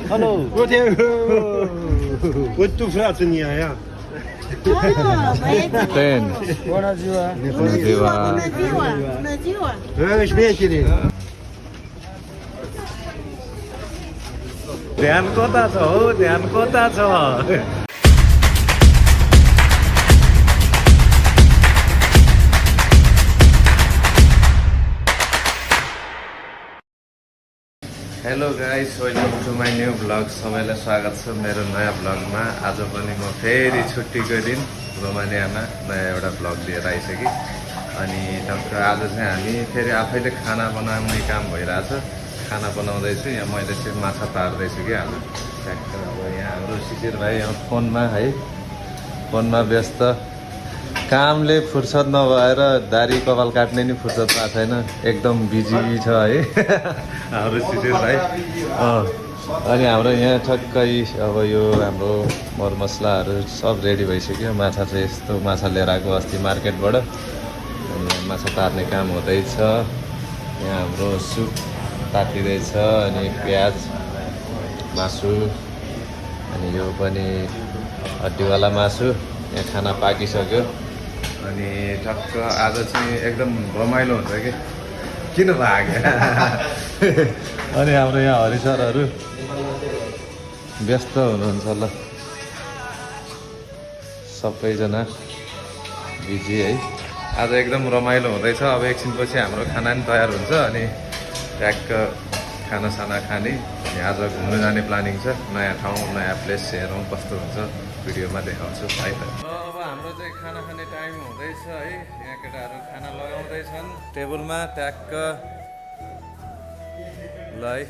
Hello. Quanto fratania ja? Ten. Bonjour. Śmiecie nie. ध्यान कता छ हो ध्यान कता छ hello guys welcome to my new blog सबैलाई स्वागत छ मेरो नयाँ ब्लगमा आज पनि म फेरि छुट्टीको दिन रोमानियामा नयाँ एउटा ब्लग लिएर आइसकेँ अनि टक्क आज चाहिँ हामी फेरि आफैले खाना बनाउने काम भइरहेछ खाना बनाउँदैछु यहाँ मैले चाहिँ माछा पार्दैछु कि आज ट्याक्क अब यहाँ हाम्रो शिशिर भाइ यहाँ फोनमा व्यस्त कामले फुर्सद नभएर दारी कपाल काट्ने नि फुर्सद पाएको छैन एकदम बिजी छ है हाम्रो शिशिर भाइ अनि हाम्रो यहाँ ठक्कै अब यो हाम्रो मरमसलाहरू सब रेडी भइसक्यो माछा चाहिँ यस्तो माछा लिएर आएको अस्ति मार्केटबाट अनि माछा तार्ने काम हुँदैछ यहाँ हाम्रो सुप तातिँदैछ अनि प्याज मासु अनि यो पनि हड्डीवाला मासु यहाँ खाना पाकिसक्यो अनि ठक्क आज चाहिँ एकदम रमाइलो हुन्छ कि किन भाग्यो अनि हाम्रो यहाँ हरि सरहरू व्यस्त हुनुहुन्छ ल सबैजना बिजी है आज एकदम रमाइलो हुँदैछ अब एकछिनपछि हाम्रो खाना पनि तयार हुन्छ अनि ट्याक्क खानासाना खाने अनि आज घुम्न जाने प्लानिङ छ नयाँ ठाउँ नयाँ प्लेस हेरौँ कस्तो हुन्छ भिडियोमा देखाउँछु है त अब हाम्रो चाहिँ खाना खाने टाइम हुँदैछ है यहाँ केटाहरू खाना लगाउँदैछन् टेबलमा ट्याक्क ल है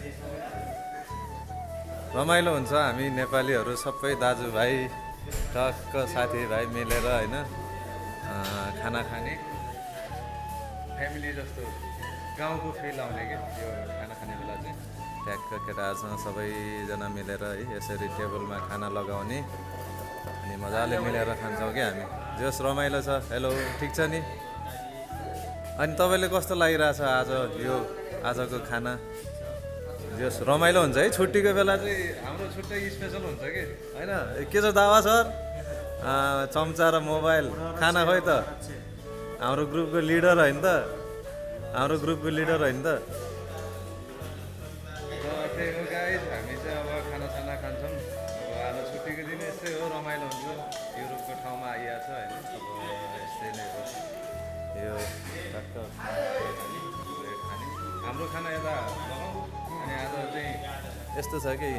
रमाइलो हुन्छ हामी नेपालीहरू सबै दाजुभाइ टक्क साथीभाइ मिलेर होइन खाना खाने फ्यामिली जस्तो गाउँको फिल आउने क्या यो खाना खाने बेला चाहिँ ट्याक्क केटाहरूसँग सबैजना मिलेर है यसरी टेबलमा खाना लगाउने अनि मजाले मिलेर खान्छौँ क्या हामी जस रमाइलो छ हेलो ठिक छ नि अनि तपाईँले कस्तो लागिरहेछ आज यो आजको खाना जस रमाइलो हुन्छ है छुट्टीको बेला चाहिँ हाम्रो छुट्टै स्पेसल हुन्छ कि होइन के छ दावा सर चम्चा र मोबाइल खाना खोइ त हाम्रो ग्रुपको लिडर होइन त हाम्रो ग्रुपको लिडर होइन त त्यही हो गाइस हामी चाहिँ अब खानासाना खान्छौँ अब आज छुट्टीको दिन यस्तै हो रमाइलो हुन्छ युरोपको ठाउँमा आइएको छ होइन अब यस्तै नै हो यो टक्क खाने हाम्रो खाना यता लगाउँ अनि आज चाहिँ यस्तो छ कि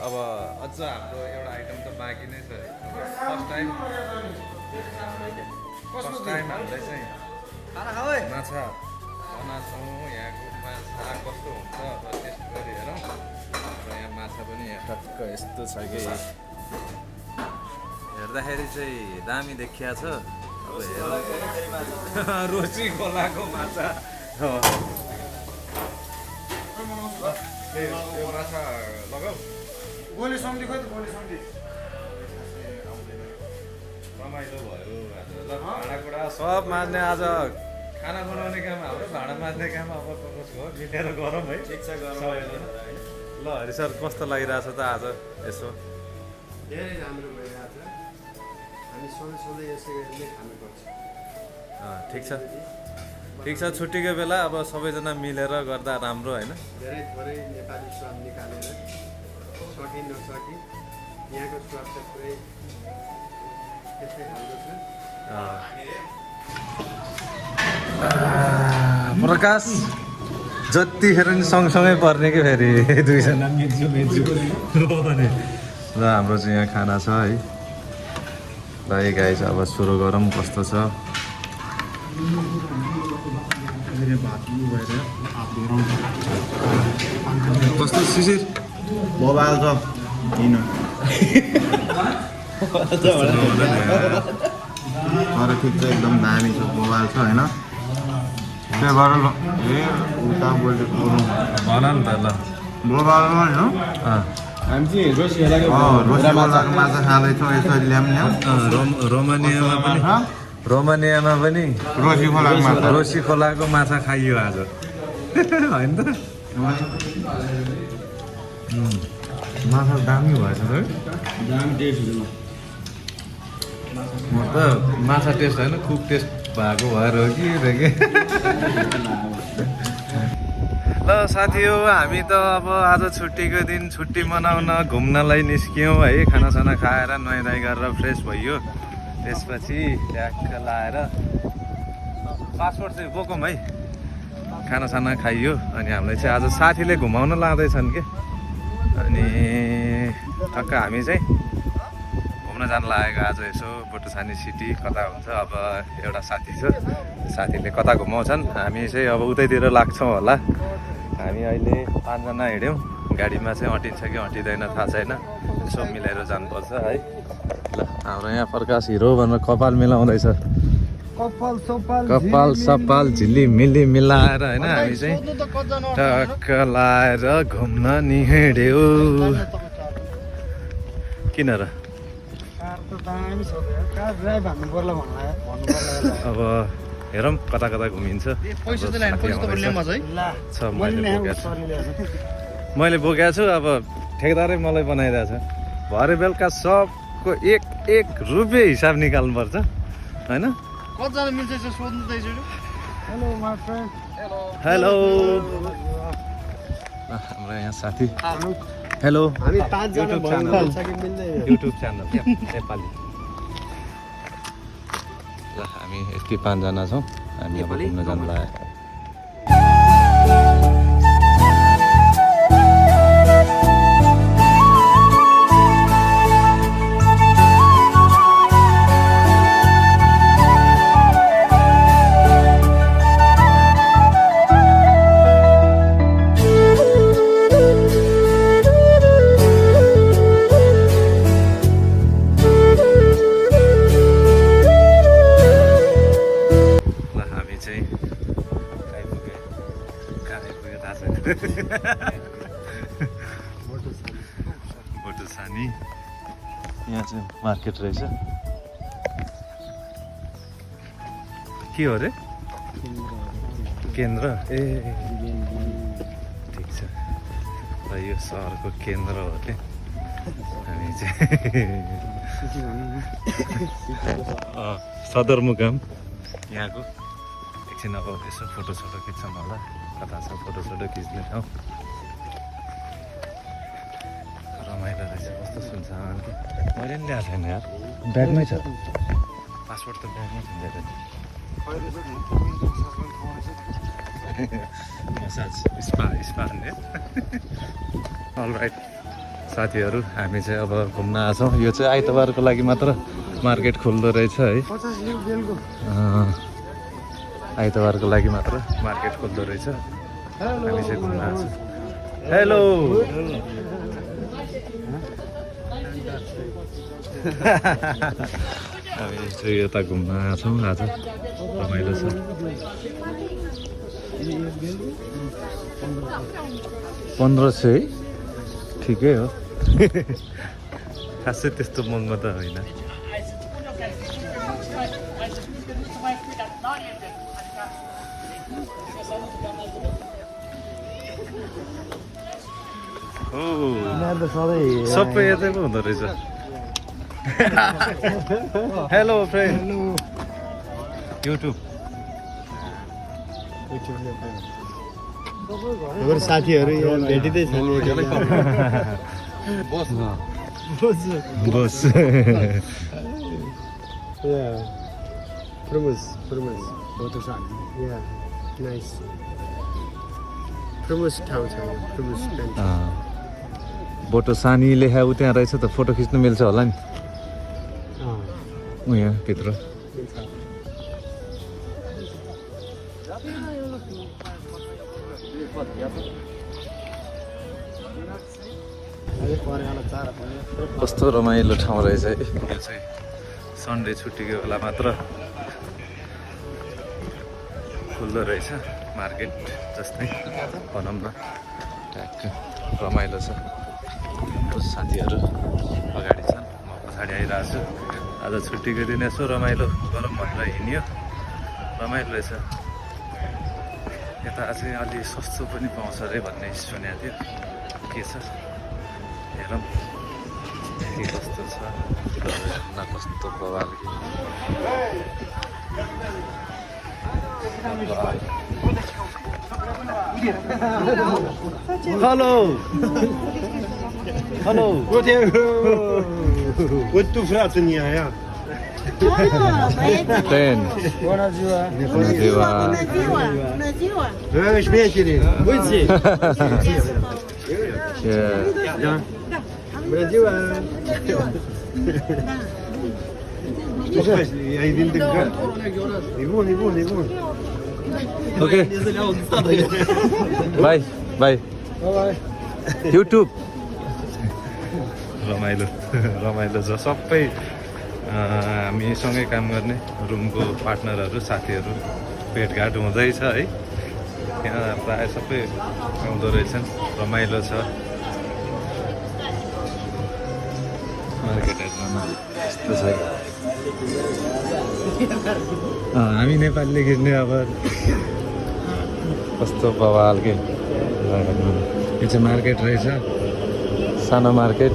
अब अझ हाम्रो एउटा आइटम त बाँकी नै छ फर्स्ट टाइम हामीलाई चाहिँ माछा बनाउँछौँ यहाँको माछा कस्तो हुन्छ अब टेस्ट गरी हेरौँ र यहाँ माछा पनि यहाँ टक्क यस्तो छ कि हेर्दाखेरि चाहिँ दामी देखिया छ अब हेरौँ रोसी खोलाको माछा यो माछा लगाऊ गोली सम्झी खोइ त गोली सम्झी रमाइलो भयो आज ल भाँडाकुँडा सब माझ्ने आज खाना बनाउने काम हाम्रो भाँडा माझ्ने काम अब कसको हो मिलेर गरौँ है ठिक छ ल हरि सर कस्तो लागिरहेछ त आज यसो धेरै राम्रो भइरहेछ हामी सधैँ यसै गरी नै खानुपर्छ ठिक छ छुट्टीको बेला अब सबैजना मिलेर गर्दा राम्रो होइन धेरै थोरै नेपाली स्वाद निकालेर सकि नसकि यहाँको स्वाद चाहिँ पुरै त्यस्तै खालको छ प्रकाश जतिखेर नि सँगसँगै पर्ने कि फेरि दुईजना मिल्छु भने र हाम्रो चाहिँ यहाँ खाना छ है ल गाइस अब सुरु गरौँ कस्तो छ कस्तो शिशिर मोबाइल छ किन तर ठिक छ एकदम दामी छ मोबाइल छ होइन त्यही भएर उता बोलेको भन नि त ल मोबाइल होइन हामी चाहिँ रोसी खोलाको माछा खाँदैछौँ यसरी ल्याम रोमानियामा पनि रोसी खोलाको माछा खाइयो आज होइन त माछा दामी भएछ है दामी टेस्ट हुँदैन म त माछा टेस्ट होइन कुक टेस्ट भएको भएर हो कि रे ल साथी हो हामी त अब आज छुट्टीको दिन छुट्टी मनाउन घुम्नलाई निस्क्यौँ है खानासाना खाएर नुहाइधुवाइ गरेर फ्रेस भइयो त्यसपछि ल्याक्क लाएर पासपोर्ट चाहिँ बोकौँ है खानासाना खाइयो अनि हामीलाई चाहिँ आज साथीले घुमाउन लाँदैछन् कि अनि टक्क हामी चाहिँ घुम्न जान लागेको आज यसो बोटुसानी सिटी कता हुन्छ अब एउटा साथी छ साथीले कता घुमाउँछन् हामी चाहिँ अब उतैतिर लाग्छौँ होला हामी अहिले 5 जना हिँड्यौँ गाडीमा चाहिँ अटिन्छ कि अटिँदैन थाहा छैन यसो मिलाएर जानुपर्छ है ल हाम्रो यहाँ प्रकाश हिरो भनेर कपाल मिलाउँदैछ कपाल सपाल झिल्ली मिली मिलाएर होइन हामी चाहिँ टक्क लाएर घुम्न नि हिँड्यो किन र अब हेरौँ कता कता घुमिन्छ मैले बोकेको छु अब ठेकदारै मलाई बनाइरहेको छ भरे बेलुका सबको एक रुपियाँ हिसाब निकाल्नुपर्छ होइन कतिजना मिल्छ सोध्नु त हेलो हाम्रो यहाँ साथी हेलो हामी 5 जना युट्युब च्यानल नेपाली ल हामी यति 5 जना छौँ हामी अब घुम्न जानु लाग्यो बोटुसानी यहाँ चाहिँ मार्केट रहेछ के हो रे केन्द्र ए ठिक छ र यो सहरको केन्द्र हो कि हामी चाहिँ सदरमुकाम यहाँको एकछिन अब यसो फोटोसोटो खिच्छौँ होला कता छ फोटोसोटो खिच्ने ठाउँ रमाइलो रहेछ कस्तो सुनसान कि मैले पनि ल्याएको छैन यार ब्यागमै छ पासपोर्ट त ब्यागमै छ मसाज स्पा भन्ने अलराइट साथीहरू हामी चाहिँ अब घुम्न आछौँ यो चाहिँ आइतबारको लागि मात्र मार्केट खुल्दो रहेछ है आइतबारको लागि मात्र मार्केट खोल्दो रहेछ हामी चाहिँ घुम्न आएको छौँ हेलो हामी चाहिँ यता घुम्न आएको छौँ आज रमाइलो छ 1500 ठिकै हो खासै त्यस्तो महँगो त होइन सबै यतै पो हुँदो रहेछ हेलो फ्रेन्ड युट्युब साथीहरू भेटिँदै छ बस प्रमोस नाइस प्रमोस ठाउँ छ प्रमोस बोटुसानी लेखा ऊ त्यहाँ रहेछ त फोटो खिच्नु मिल्छ होला नि ऊ यहाँ भित्र कस्तो रमाइलो ठाउँ रहेछ है यो चाहिँ सन्डे छुट्टीको बेला मात्र खुल्दो रहेछ मार्केट जस्तै भनौँ न ट्याक्क रमाइलो छ साथीहरू अगाडि छन् म पछाडि आइरहेको छु आज छुट्टीको दिन यसो रमाइलो गरौँ भनेर हिँड्यो रमाइलो रहेछ यता चाहिँ अलि सस्तो पनि पाउँछ अरे भन्ने सुनेको थियो के छ हेरौँ के कस्तो छ न कस्तो बवाल कि hello hello Quanto frato ne hai? Ten. Buonasera. Buonasera. Smettili. Buonasera. Yeah. Buonasera. Hai vinto il gol. È buono. Okay. Bye. Bye. Bye. YouTube. रमाइलो छ सबै हामी सँगै काम गर्ने रुमको पार्टनरहरू साथीहरू भेटघाट हुँदैछ है यहाँ प्रायः सबै आउँदो रहेछन् रमाइलो छ मार्केटहरूमा यस्तो छ हामी नेपालीले खिच्ने अब कस्तो बवाल के यो चाहिँ मार्केट रहेछ सानो मार्केट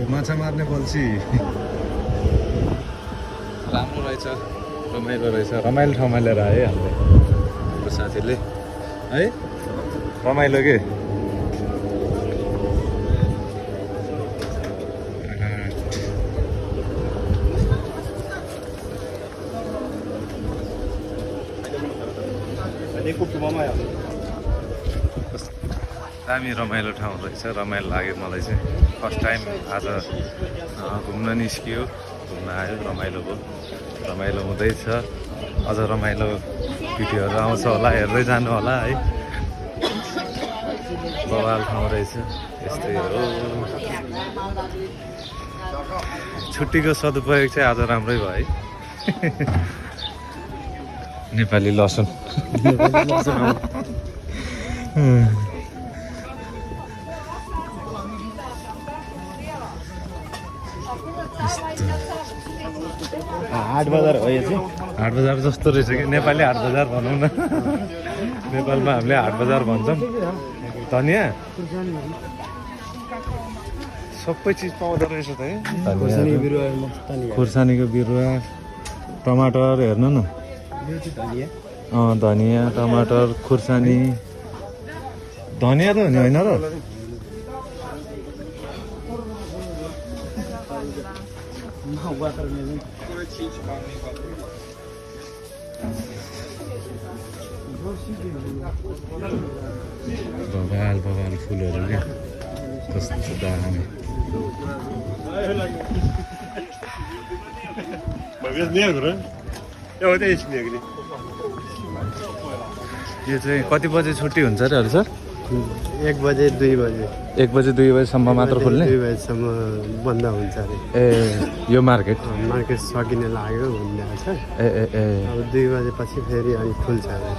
माछा मार्ने बल्छी राम्रो रहेछ रमाइलो ठाउँमा लिएर आयो हाम्रो साथीले है रमाइलो के दामी रमाइलो ठाउँ रहेछ रमाइलो लाग्यो मलाई चाहिँ फर्स्ट टाइम आज घुम्न निस्कियो घुम्न आयो रमाइलो भयो रमाइलो हुँदैछ अझ रमाइलो भिडियोहरू आउँछ होला हेर्दै जानु होला है बवाल ठाउँ रहेछ यस्तै हो छुट्टीको सदुपयोग चाहिँ आज राम्रै भयो है नेपाली लसुन हाट बजार हो यो चाहिँ हाट बजार जस्तो रहेछ कि नेपाली हाट बजार भनौँ न नेपालमा हामीले हाट बजार भन्छौँ धनियाँ सबै चिज पाउँदो रहेछ त है खुर्सानीको बिरुवा टमाटर हेर्नु न धनियाँ टमाटर खुर्सानी धनियाँ त हो नि होइन र बवाल फुलहरू क्या कस्तो दामी यो चाहिँ कति बजे छुट्टी हुन्छ अरे हजुर सर 1 बजे 2 बजे 1 बजे 2 बजेसम्म मात्र खुल्ने 2 बजेसम्म बन्द हुन्छ अरे ए यो मार्केट सकिने लाग्यो भनिरहेको छ ए अब 2 बजेपछि फेरि अनि खुल्छ अरे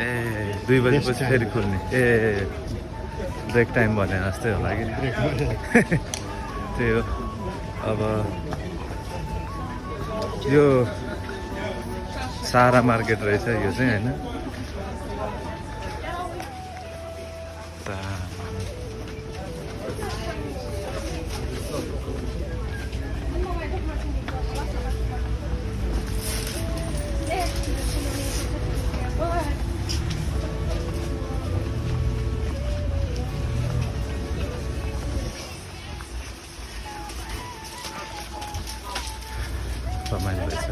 ए 2 बजेपछि फेरि खुल्ने ए ब्रेक टाइम भने जस्तै होला कि त्यही हो अब यो सारा मार्केट रहेछ यो चाहिँ होइन रमाइलो रहेछ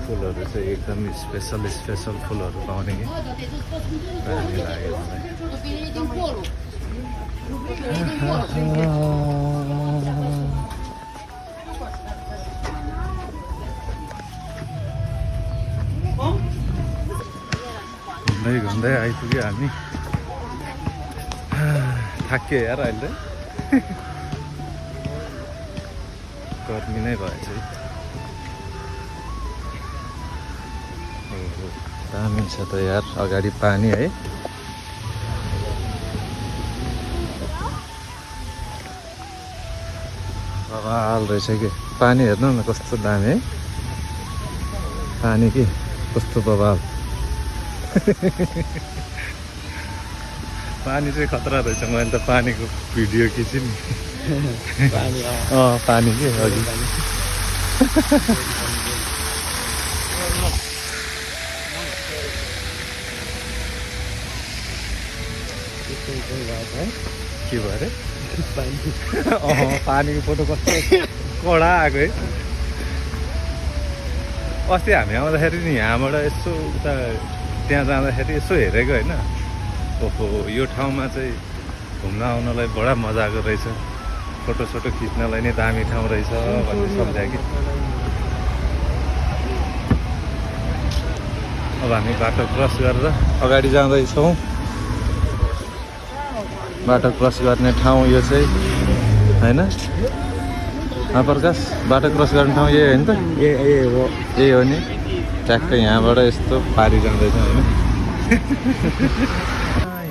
फुलहरू चाहिँ एकदम स्पेसल फुलहरू पाउने कि दामी लाग्यो मलाई घुम्दै आइपुग्यो हामी थाक्यो यार अहिले गर्मी नै भएछ दामी छ त यार अगाडि पानी है बवाल रहेछ कि पानी हेर्नु न कस्तो दामी है पानी के कस्तो प्रभाव पानी चाहिँ खतरा रहेछ मैले त पानीको भिडियो खिचेँ नि पानी के हजुर के भयो अरे पानीको फोटो कस्तो कडा आएको है अस्ति हामी आउँदाखेरि नि यहाँबाट यसो उता त्यहाँ जाँदाखेरि यसो हेरेको होइन ओहो यो ठाउँमा चाहिँ घुम्न आउनलाई बडा मजा आएको रहेछ फोटोसोटो खिच्नलाई नै दामी ठाउँ रहेछ भन्ने सम्झ्यो कि अब हामी बाटो क्रस गरेर अगाडि जाँदैछौँ बाटो क्रस गर्ने ठाउँ यो चाहिँ होइन प्रकाश बाटो क्रस गर्ने ठाउँ यही होइन त यही हो नि ट्याक्कै यहाँबाट यस्तो पारी जाँदैछ होइन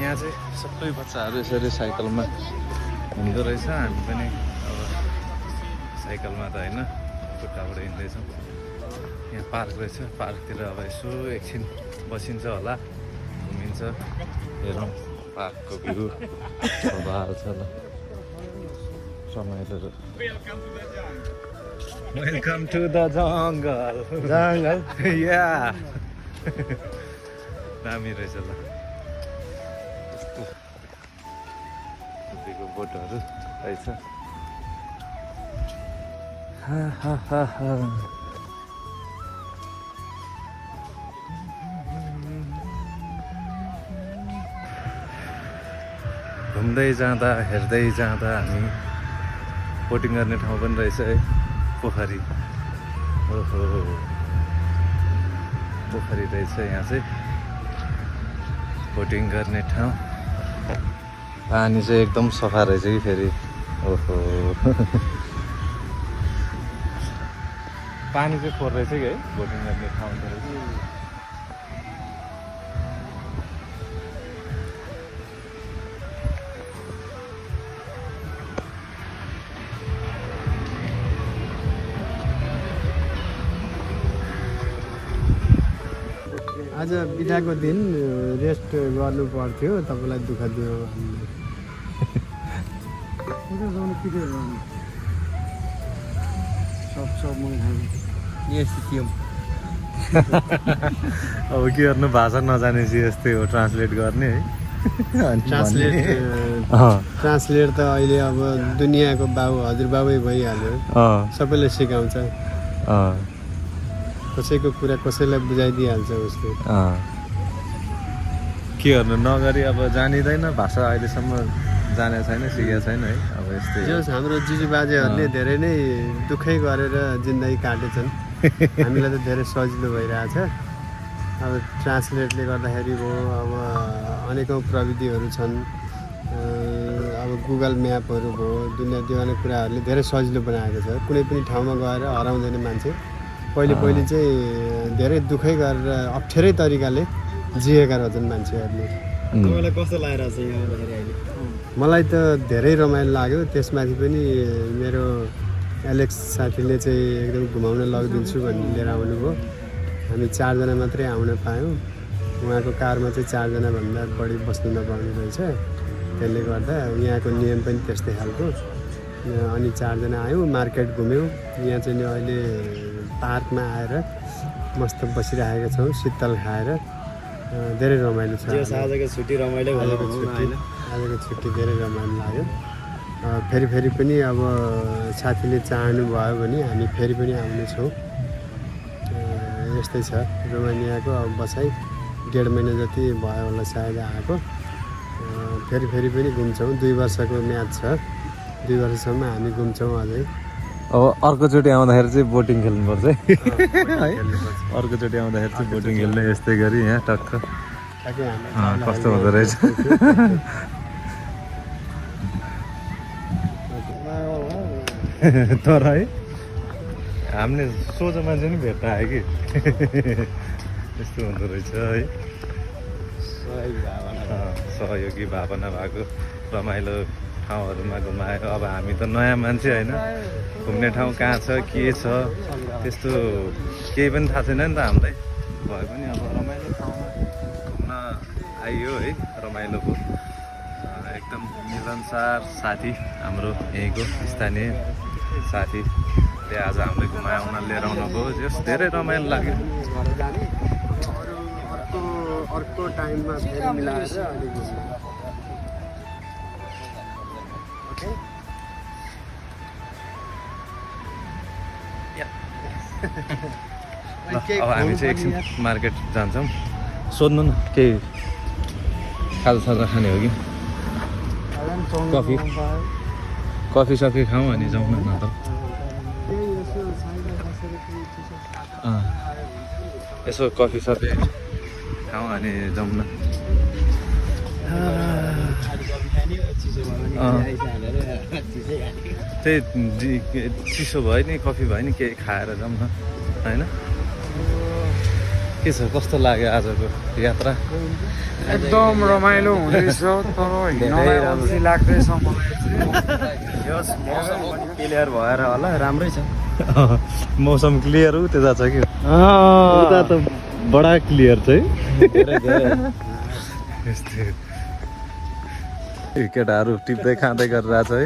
यहाँ चाहिँ सबै बच्चाहरू यसरी साइकलमा हिँड्दो रहेछ हामी पनि अब साइकलमा त होइन खुट्टाबाट हिँड्दैछौँ यहाँ पार्क रहेछ पार्कतिर अब यसो एकछिन बसिन्छ होला घुमिन्छ हेरौँ पार्कको भ्यू भएर छ ल रमाइलो वेलकम टु द जङ्गल जङ्गल या दामी रहेछ ल यस्तो उभिएको बोटहरू रहेछ घुम्दै जाँदा हेर्दै जाँदा हामी बोटिङ गर्ने ठाउँ पनि रहेछ है पोखरी ओहो पोखरी रहेछ यहाँ चाहिँ बोटिङ गर्ने ठाउँ पानी चाहिँ एकदम सफा रहेछ कि फेरि ओहो पानी चाहिँ फोहोर रहेछ कि है बोटिङ गर्ने ठाउँ रहेछ आज बिदाको दिन रेस्ट गर्नु पर्थ्यो तपाईँलाई दुःख दियो अब के गर्नु भाषा नजानेपछि यस्तै हो ट्रान्सलेट गर्ने है ट्रान्सलेट त अहिले अब दुनियाँको बाबु हजुरबाबै भइहाल्यो सबैले सिकाउँछ कसैको कुरा कसैलाई बुझाइदिइहाल्छ उसले के गर्नु नगरी अब जानिँदैन भाषा अहिलेसम्म जानेको छैन सिकेको छैन है अब यस्तै जस हाम्रो जिजुबाजेहरूले धेरै नै दुःखै गरेर जिन्दगी काटेछन् हामीलाई त धेरै सजिलो भइरहेछ अब ट्रान्सलेटले गर्दाखेरि भयो अब अनेकौँ प्रविधिहरू छन् अब गुगल म्यापहरू भयो दुनियाँ दिवाने कुराहरूले धेरै सजिलो बनाएको छ कुनै पनि ठाउँमा गएर हराउँदैन मान्छे पहिले चाहिँ धेरै दुःखै गरेर अप्ठ्यारै तरिकाले जिएका रहेछन् मान्छेहरूले तपाईँलाई कस्तो लागिरहेको छ यहाँ आउँदाखेरि अहिले मलाई त धेरै रमाइलो लाग्यो त्यसमाथि पनि मेरो एलेक्स साथीले चाहिँ एकदम घुमाउन लगिदिन्छु भन्ने लिएर आउनुभयो हामी 4 जना मात्रै आउन पायौँ उहाँको कारमा चाहिँ 4 जनाभन्दा बढी बस्नु नपाउने रहेछ त्यसले गर्दा यहाँको नियम पनि त्यस्तै खालको अनि 4 जना आयौँ मार्केट घुम्यौँ यहाँ चाहिँ अहिले पार्कमा आएर मस्त बसिरहेका छौँ शीतल खाएर धेरै रमाइलो छ आजको छुट्टी रमाइलो आजको छुट्टी धेरै रमाइलो लाग्यो फेरि पनि अब साथीले चाहनु भयो भने हामी फेरि पनि आउनेछौँ यस्तै छ रोमानियाको अब बसाइ 1.5 महिना जति भयो होला सायद आएको फेरि पनि घुम्छौँ 2 वर्षको म्याच छ 2 वर्षसम्म हामी घुम्छौँ अझै अब अर्कोचोटि आउँदाखेरि चाहिँ बोटिङ खेल्नुपर्छ है अर्कोचोटि आउँदाखेरि चाहिँ बोटिङ खेल्ने यस्तै गरी यहाँ टक्क कस्तो हुँदो रहेछ तर है हामीले सोझो मान्छे नि भेट्न आयो कि यस्तो हुँदो रहेछ है सहयोगी भावना भएको रमाइलो ठाउँहरूमा घुमायो। अब हामी त नयाँ मान्छे होइन, घुम्ने ठाउँ कहाँ छ के छ त्यस्तो केही पनि थाहा छैन नि त हामीलाई। भए पनि अब रमाइलो ठाउँमा घुम्न आइयो है, रमाइलो भयो। एकदम मिलनसार साथी हाम्रो यहीँको स्थानीय साथीले आज हामीलाई घुमायो, उनीहरूले लिएर आउनुभयो। जस धेरै रमाइलो लाग्यो। अर्को टाइममा फेरि मिलाएर अनि घुम्नु। ल अब हामी चाहिँ एकछिन मार्केट जान्छौँ। सोध्नु न केही खाजासाजा खाने हो कि कफी सफी खाउँ अनि जाउँ न त। यसो कफी सफी खाउँ अनि जाउँ न। त्यही चिसो भयो नि, कफी भयो नि, केही खाएर जाउँ न होइन। के छ, कस्तो लाग्यो आजको यात्रा? एकदम रमाइलो हुँदैछ, तर हिँड्नलाई अल्छी लाग्दैछ मलाई चाहिँ। मौसम क्लियर भएर होला राम्रै छ। मौसम क्लियर उता छ कि उता त बडा क्लियर छ है। केटाहरू टिप्दै खाँदै गरिरहेछ है।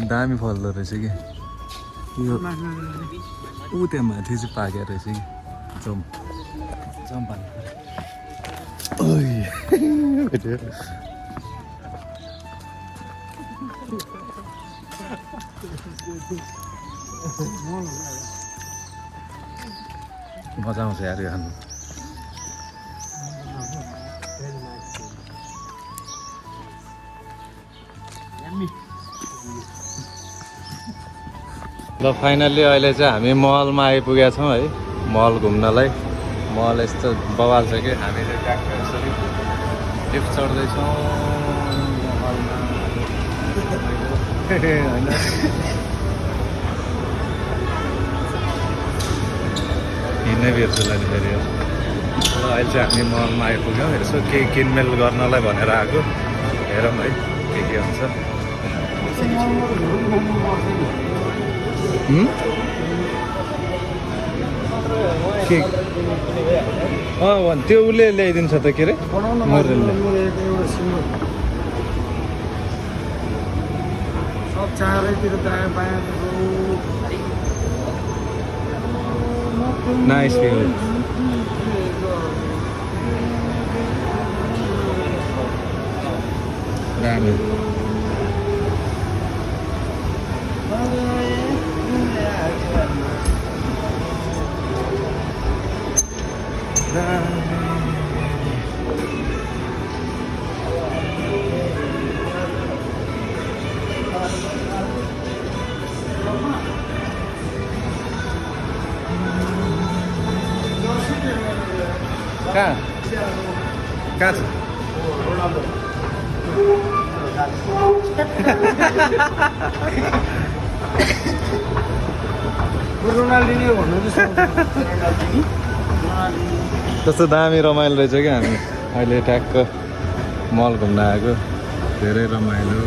दामी फल्दो रहेछ कि यो, ऊ त्यहाँ माथि चाहिँ पाकेर रहेछ कि चम्पा। मजा आउँछ यार यो खानु। ल फाइनल्ली अहिले चाहिँ हामी मलमा आइपुगेका छौँ है, मल घुम्नलाई। मल यस्तो बवाल छ कि हामी चाहिँ ट्र्याक्टर यसरी लिफ्ट चढ्दैछौँ मलमा होइन। हिँड्नै बिर्छु नि फेरि। ल अहिले चाहिँ हामी मलमा आइपुग्यौँ, यसो केही किनमेल गर्नलाई भनेर आएको। हेरौँ है के हुन्छ। त्यो उसले ल्याइदिन्छ त के अरे मोरेलले। सब चारैतिर दायाँ बायाँ नाइस भ्यू। दामी। कहाँ छ? कस्तो दामी रमाइलो रहेछ क्या। हामी अहिले ट्याक्क मल घुम्न आएको। धेरै रमाइलो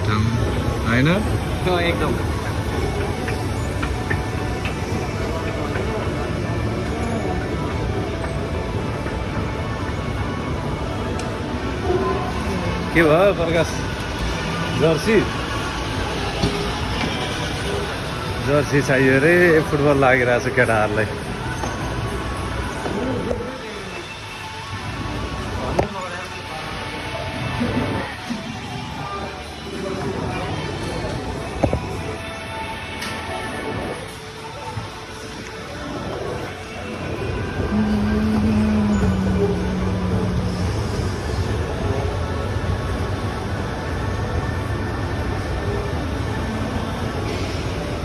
ठाउँ होइन एकदम। के भयो प्रकाश? जर्सी चाहियो अरे, फुटबल लागिरहेछ केटाहरूलाई।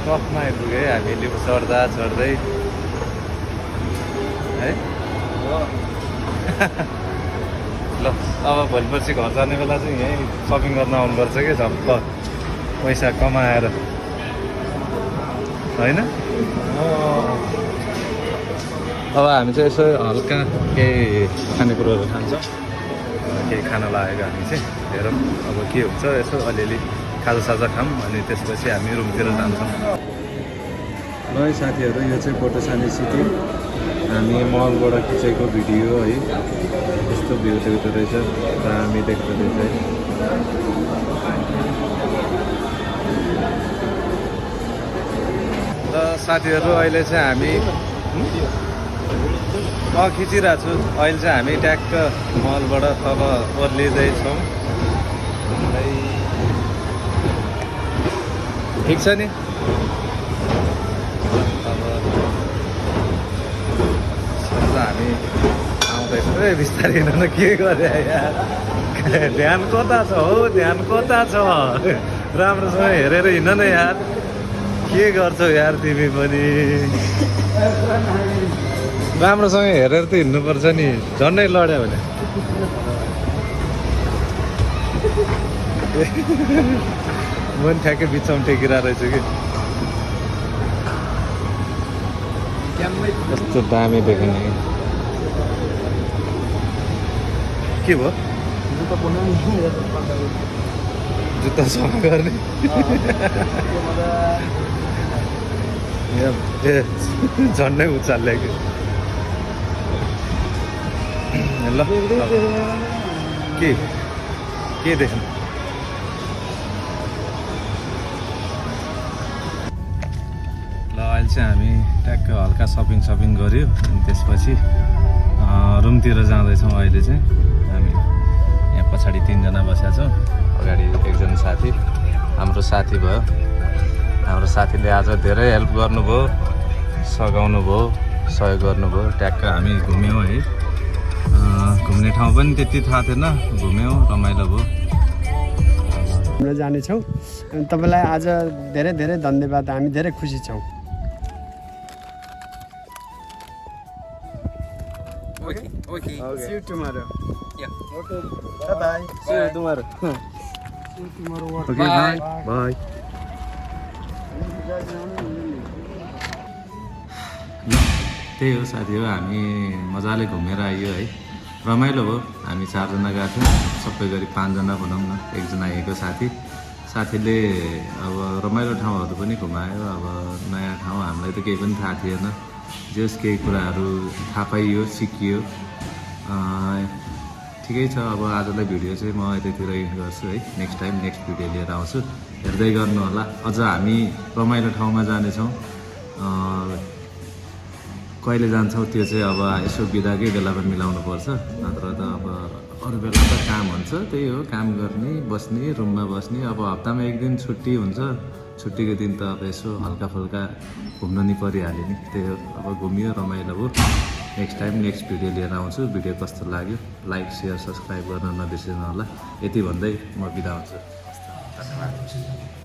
टपमा आइपुग्यो है हामी, लिफ्ट चढ्दै है। ल अब भोलि पर्सि घर जाने बेला चाहिँ यहीँ सपिङ गर्न आउनुपर्छ कि झप्प पैसा कमाएर होइन। अब हामी चाहिँ यसो हल्का केही खानेकुरोहरू खान्छौँ। केही खान लागेको हामी चाहिँ हेरौँ अब के हुन्छ यसो अलिअलि खाजासाजा खाऊँ अनि त्यसपछि हामी रुमतिर जान्छौँ। ल है साथीहरू, यो चाहिँ बोटोसानी सिटी हामी मलबाट खिचेको भिडियो है। यस्तो भ्यू देख्दो रहेछ र हामी देख्दो रहेछ है। र साथीहरू अहिले चाहिँ हामी खिचिरहेको छु। अहिले चाहिँ हामी ट्याक्क मलबाट तल ओर्लिँदैछौँ। ठिक छ नि? अब हामी आउँदैछौँ। ए बिस्तारै हिँड्न के गरे यार, ध्यान कता छ हो, ध्यान कता छ? राम्रोसँग हेरेर हिँड्न न यार, के गर्छौ यार तिमी पनि? राम्रोसँग हेरेर त हिँड्नुपर्छ नि, झन्डै लड्यो भने। म पनि ठ्याक्कै बिचमा टेकिरहेको रहेछु कि। कस्तो दामी देख्ने के भयो? जुत्ता सफा गर्ने ए झन्डै उचाल्यो कि। ल के देख्नु? ल अहिले चाहिँ हामी ट्याक्क हल्का सपिङ गऱ्यो अनि त्यसपछि रुमतिर जाँदैछौँ। अहिले चाहिँ हामी यहाँ पछाडि 3 जना बसेका छौँ, अगाडि एकजना साथी हाम्रो साथी भयो। हाम्रो साथीले आज धेरै हेल्प गर्नुभयो, सघाउनु भयो, सहयोग गर्नुभयो। ट्याक्क हामी घुम्यौँ है। घुम्ने ठाउँ पनि त्यति थाहा थिएन, घुम्यौँ, रमाइलो भयो। हाम्रो जानेछौँ। तपाईँलाई आज धेरै धेरै धन्यवाद, हामी धेरै खुसी छौँ। Okay. See you tomorrow. Yeah. Okay. Bye-bye. See you tomorrow. See you tomorrow. Okay, bye. Bye. त्यही हो साथीहरू, हामी मजाले घुमेर आइयो है। रमाइलो भयो। हामी 4 जना गएको थियौँ, सबै गरी 5 जना भनौँ न। एकजना आएको साथीले अब रमाइलो ठाउँहरू पनि घुमायो। अब नयाँ ठाउँ हामीलाई त केही पनि थाहा थिएन, जस केही कुराहरू थाहा पाइयो, सिकियो। ठिकै छ। अब आजलाई भिडियो चाहिँ म यतैतिर एन्ड गर्छु है। नेक्स्ट टाइम नेक्स्ट भिडियो लिएर आउँछु, हेर्दै गर्नु होला। अझ हामी रमाइलो ठाउँमा जानेछौँ। कहिले जान्छौँ त्यो चाहिँ अब यसो बिदाकै बेलामा मिलाउनु पर्छ, नत्र त अब अरू बेला त काम हुन्छ। त्यही हो, काम गर्ने, बस्ने, रुममा बस्ने। अब हप्तामा 1 दिन छुट्टी हुन्छ, छुट्टीको दिन त अब यसो हल्का फुल्का घुम्न नि परिहाल्यो नि। त्यही हो, अब घुमियो, रमाइलो भयो। नेक्स्ट टाइम नेक्स्ट भिडियो लिएर आउँछु। भिडियो कस्तो लाग्यो लाइक सेयर सब्सक्राइब गर्न नबिर्सिनु होला। यति भन्दै म बिदा हुन्छु। धन्यवाद।